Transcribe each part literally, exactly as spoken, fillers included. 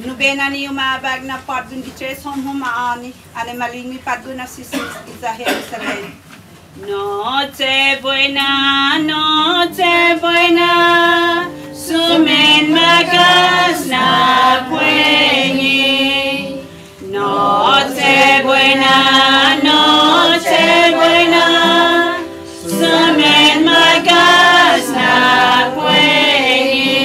Nubena ni umabak na påtgon gi tres homhom ha'åni, annai malingu i påtgon as Jesus giya Jerusalem. Noche buena, noche buena, sumen magas na puengi. Noche buena, noche buena, sumen magas na puengi.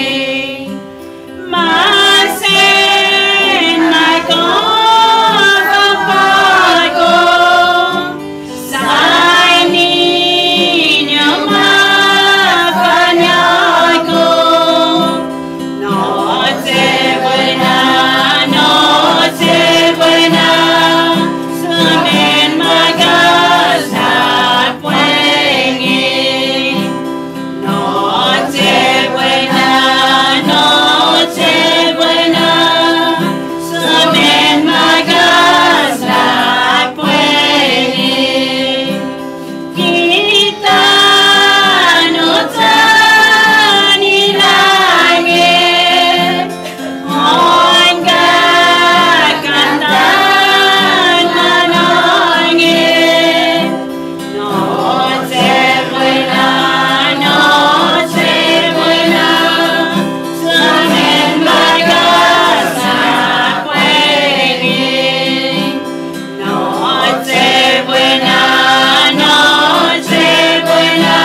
Masen makåpa på'go, sa' i niñu mafañågu. Noche buena, noche buena, sumen magas na puengi. Noche buena, noche buena, sumen magas na puengi. Gi tano' yan i langit, hunggan, kåntan, manånge. Noche buena, noche buena, sumen magas na puengi. Noche buena, noche buena,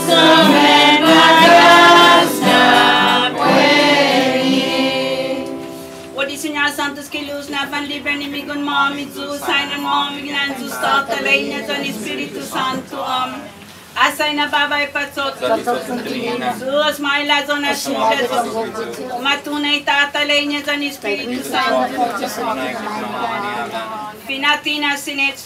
sumen magas na puengi. Odi Siñot, såntos gi lus na fanlibre i enemigun-måmi, yu' saina-måmi, ginen yu' i tåtåli'e yan i Espiritu Sånto. Amen. Asaina baba i pachot. Yu' maila' ya un ayuda. Matuna i tåtåli'e yan i Espiritu Sånto. Fina'tinas Siñot,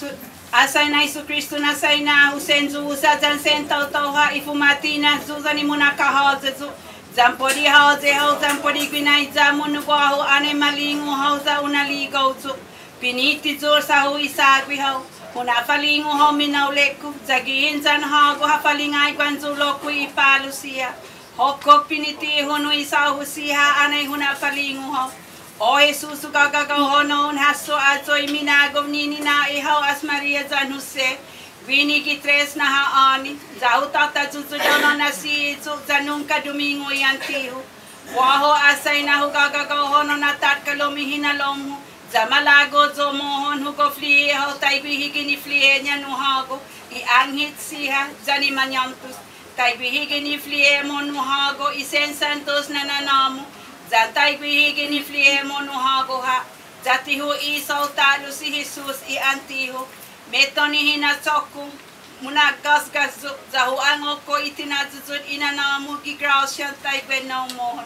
Asaina Jesukristo na Saina-hu, sen Yu'os yan sen taotao ha', i fuma'tinas yu' yan i muna'kahåya yu'. Yan put i håyi hao, yan put i guinaiya-mu nu guåhu, annai malingu hao ya un aligao yu'. Piniti yu' sa' hu isagui hao. Hu na'falingu hao minaolek-hu, ya guihi yan hågu ha falingaigue yu' lokkue' i palu siha. Hokkok piniti-hu nu isao-hu siha, annai hu na'falingu hao. O Jesus, hu gagagao hao nu un hasso ayu i minagof ni nina'i hao as Maria yan Jose, guini gi tres na ha'åni. Ya hu tåtayuyudan hao na si Yu', ya nungka dumingu i anti-hu. Guåhu, asaina hu gagagao hao nu na tatkalo' i hinalom-hu. Ya malago' yu' mohon hu gof li'e' hao, taiguihi ginen i fli'e'-ña nu hågu i ånghel siha yan i mañåntos. Taiguihi ginen i fli'e'-mu nu hågu i sen såntos na nanå-mu, yan taiguihi ginen i fli'e'-mu nu hågu ha'. Ya ti hu isao ta'lo si Jesus i anti-hu. Metton i hinachokko, muna'gåsgas yu', ya hu angokko i tinayuyut i nanå-mu gi grasian taiguenao mohon.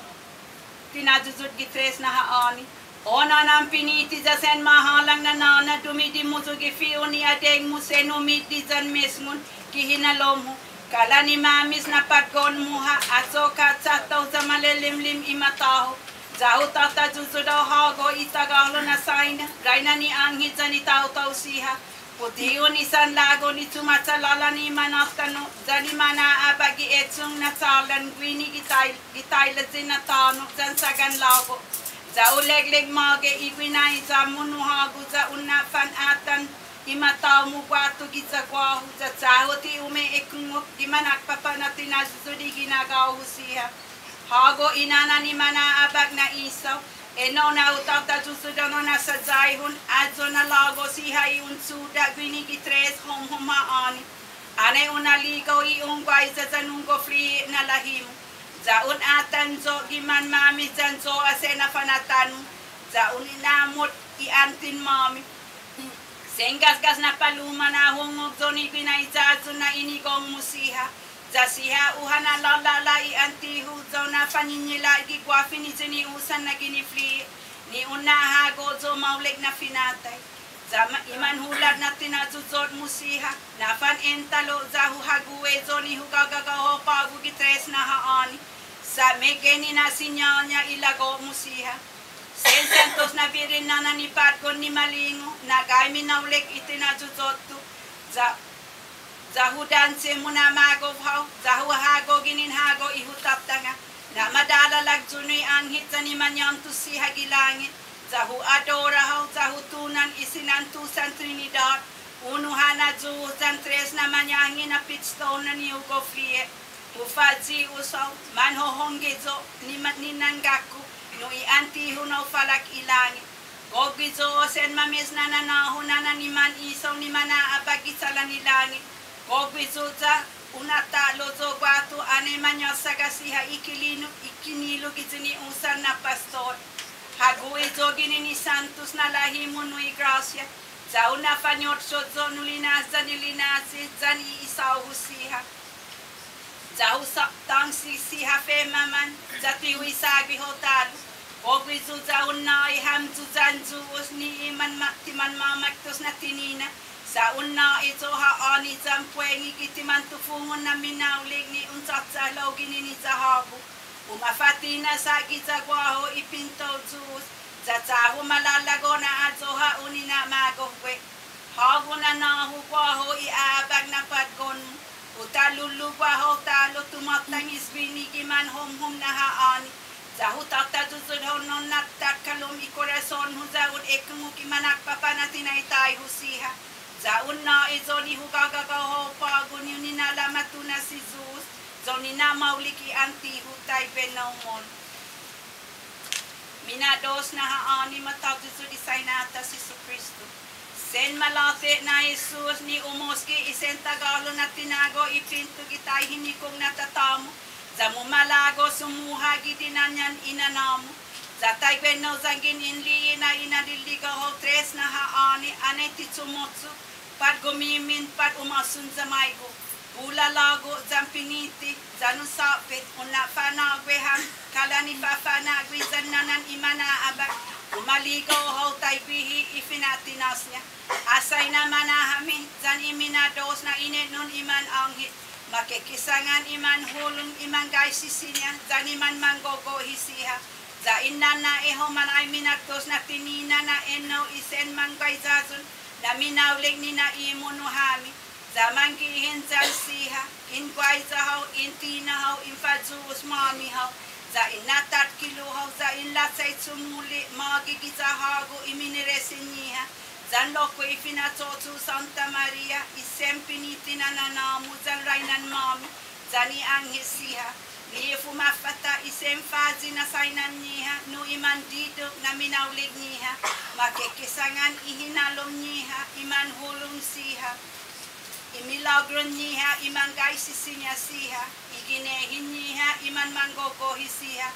Tinayuyut gi tres na ha'åni. O Nånan Piniti, ya sen mahålang na nåna, dumidimuyugi fi'on i adeng-mu sen umitde yan mesngon gi hinalom-hu. Kalan i mames na påtgon-mu ha', achokka' chattao ya malelemlem i matå-hu. Ya hu tåtayuyudan hao hågu i tagålo' na Saina, Raina ni ånghel yan i taotao siha. Puti'on i sanlagu ni chumachalåla ni manåtåno', yan i mana'abak gi echong na chalan guini gi tai-, gi tailayi na tåno' yan sagan lågu. Ya u leklek mågi i guinaiya-mu nu hågu ya un na'fanatan i matå-mu guatu giya guåhu, ya cha'-hu ti ume'ekungok gi manakpapa' na tinayuyut i ginagao-hu siha. Hågu i nånan i mana'abak na isao, enao na hu tåtayuyudan hao na sayaihon, ayu na lågu siha i un chuda' guini gi tres homhom ha'åni. Annai un aligao i un guaiya yan un gof li'e' na lahi-mu. Ya un atan yu' gi manmames yan yo'åse' na fanatan-mu. Ya un inamot i ånten-måmi. Sen gasgas na paluma na hungok yu' ni guinaiya-hu na inigong-mu siha. Ya siha hu ha na'låla'la' i ånte-hu, ya hu na'fañeñela' gi guafi ni yini'usan na ginen i fli'e', ni un na'hågo' yu' maolek na finatai. Ya ma-, i manhulat na tinayuyut-mu siha, na'fanentalo', ya hu ha gui' yu' ni hu gagagao hao på'go gi tres na ha'åni. Sa' meggai ni na'siñålña i lago'-mu siha. Sen såntos na biren nånan i påtgon ni malingu, na gai minaolek i tinayuyot-hu, ya, ya hu danche muna'magof hao, ya hu hahago' ginen hago' i hu tatanga, na mada Malalag yu' nu i ånghet yan i mañåntos siha gi langet, ya hu adora hao, ya hu tunan i sinantusan Trinidåt, unu ha' na Yu'os yan tres na mañahnge' na pitston na ni hu gof li'e'. Hu fa'yi'os hao, manhohongge yu' ni ma-, ninangga-ku, nu i åntihu na hu falak i langet. Gof gui' yu' sen mames na nanå-hu na ni man isao ni mana'abak gi chalan i langet. Gof gui' yu' ya un ata'lo yu' guatu anai mañåsaga siha i kili'nu-, i kinilu gi yini'usan na pastor. Hågu i yu' ginen i santos na lahi-mu nu i gråsia. Ya un na'fañotchot yu' nu linahyan i linachi yan i isao-hu siha. Ya hu sa-, tångsi siha femamam, ya ti hu isagi hao ta'lo. Gof gui' yu' ya un nå'i hamyo yan Yu'os ni i man ma-, ti manmamaktos na tinina'. Sa' un nå'i yu' ha'åni yan puengi gi ti mantufungon na minaolek ni un chåcha'lao ginen iya hågu. Umafa'tinas ha' giya guåhu i pinto' Yu'os, ya cha' hu malalago' na ayu ha'åni na magof gue'. Hågu na nå'i yu' guåhu i a'abak na patgon-mu. Hu ta'lulu guåhu ta'lo tumåtånges guini gi manhomhom na ha'åni. Ya hu tatayuyot hao nu na tatkålom i korason-hu ya un ekungok i manakpapa' na tinaitai-hu siha. Ya un nå'i yu' ni hu gagagao hao på'go ni un nina'la' matunas si Yu'os, ya un nina'maolek i åntihu taiguenao mohon. Mina'dos na ha'åni, matåyuyut i Saina-ta Jesukristo. Sen malåte' na Jesus ni umoske i sen tagalon na tinago' i pinto' gi taihinekkok na tatå-mu, ya mumalago' sumuha gi dinañan i nanå-mu. Ya taiguenao yanggen in li'e' na inaliligao hao tres na ha'åni, anai ti chumocho, pat gumimen, pat umåsson ya maigo'. Bula lågo' yan piniti, yan un såpe, un na'fanå'gue ham, kalan i fafa'nå'gue yan nånan i mana'abak, umaligao hao taiguihi i fina'tinas-ña. Asaina manhami, yan i mina'dos na inetnon i man ånghet, makekesångan i manhulom, i manggaisisi-ña, yan i manmanggogof hit siha. Ya in nånå'i hao man ai mina'tos na tinina' na ennao i sen manggaiyayon, na minaolek ni na i mo'na hami. Ya manggihen yan siha, in guaiya hao, in tinah hao, in fa'yu'os-måmi hao. Ya in na'takkilo' hao, ya in lachai chumule' mågi giya hågu i miniresi-ñiha. Yan lokkue' i fina'cho'cho' Santa Maria, i sen piniti na nanå-mu, yan Rainan-måmi, yan i ånghet siha. Ni i fumafåtta i sen fayi na saina-ñiha, nu i mandidok na minaolek-ñiha, makekesångan i hinalom-ñiha, i manhulom siha, i milågro-ñiha, i manggaisisi-ña siha, i ginehi-ñiha, i manmanggogof hit siha,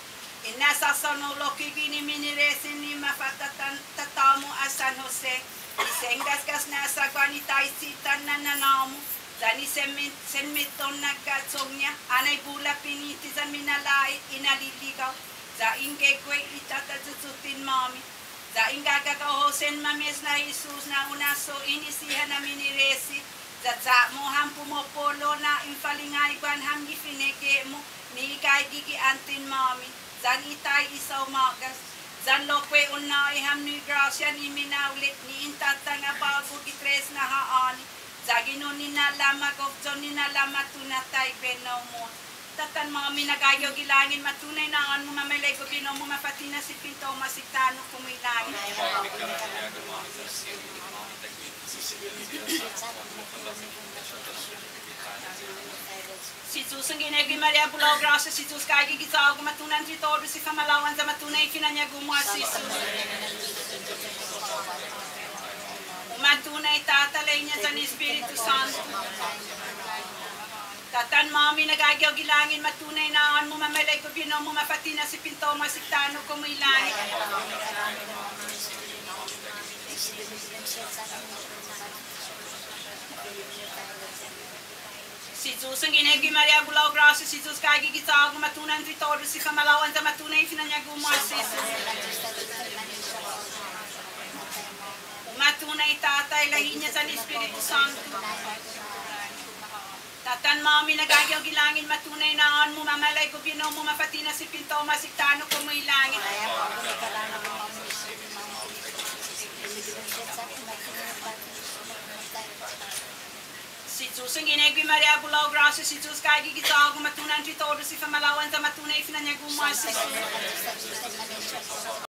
i na'såsaonao lokkue' guini miniresi ni mafåtta tatå-mu as San Jose, i sen gasgas na saguan i taichi-ta na nanå-mu, yan i sen mi-, sen metton na ga'chong-ña, anai bula piniti yan minala'i inaliligao, ya in gegue' i tatayuyuten-måmi, ya in gagagao hao sen mames na Jesus na un hasso ini siha na miniresi, ya cha'-mu ham pumopo'lo na in falingaiguan ham gi fine'ge-mu ni i gaige gi ånten-måmi, yan i taiisao ma'gas, yan lokkue' un nå'i ham nu i gråsia ni minaolek ni in tåtanga på'go gi tres na ha'åni, yanggen un nina'la' magof ya un nina'la' matuna taiguenao mohon. Tatan-måmi na gaige hao gi langet, matuna i na'ån-mu, mamaila' i gobietno-mu, mafa'tinas i pinto'-mu asik tano' komu i langet. Si Yu'os un ginegue i Maria, bula hao gråsia, si Yu'os gaige giya hågu, matuna entre todus i famalao'an, ya matuna i finañågu-mu as Jesus. Umatuna i Tata, Lahi-ña yan i Espiritu Santo. Tatan-måmi na gaige hao gi langet, matuna i na'ån-mu, mamaila' i gobietno-mu, mafa'tinas i pinto'-mu asik tano' komu i langet. Si Yu'os un ginegue i Maria, bula hao gråsia, si Yu'os gaige giya hågu, matuna entre todus i famalao'an, ya matuna i finañågu-mu as Jesus. Umatuna i Tata, i Lahi-ña yan i Espiritu Santo. Tatan-måmi na gaige hao gi langet, matuna i na'ån-mu, mamaila' i gobietno-mu, mafa'tinas i pinto'-mu asik tano' komu i langet. Si Yu'os un ginegue i Maria, bula hao gråsia, si Yu'os gaige giya hågu, matuna entre todus Si famalao'an ta ma tuna i finañågu-mu, si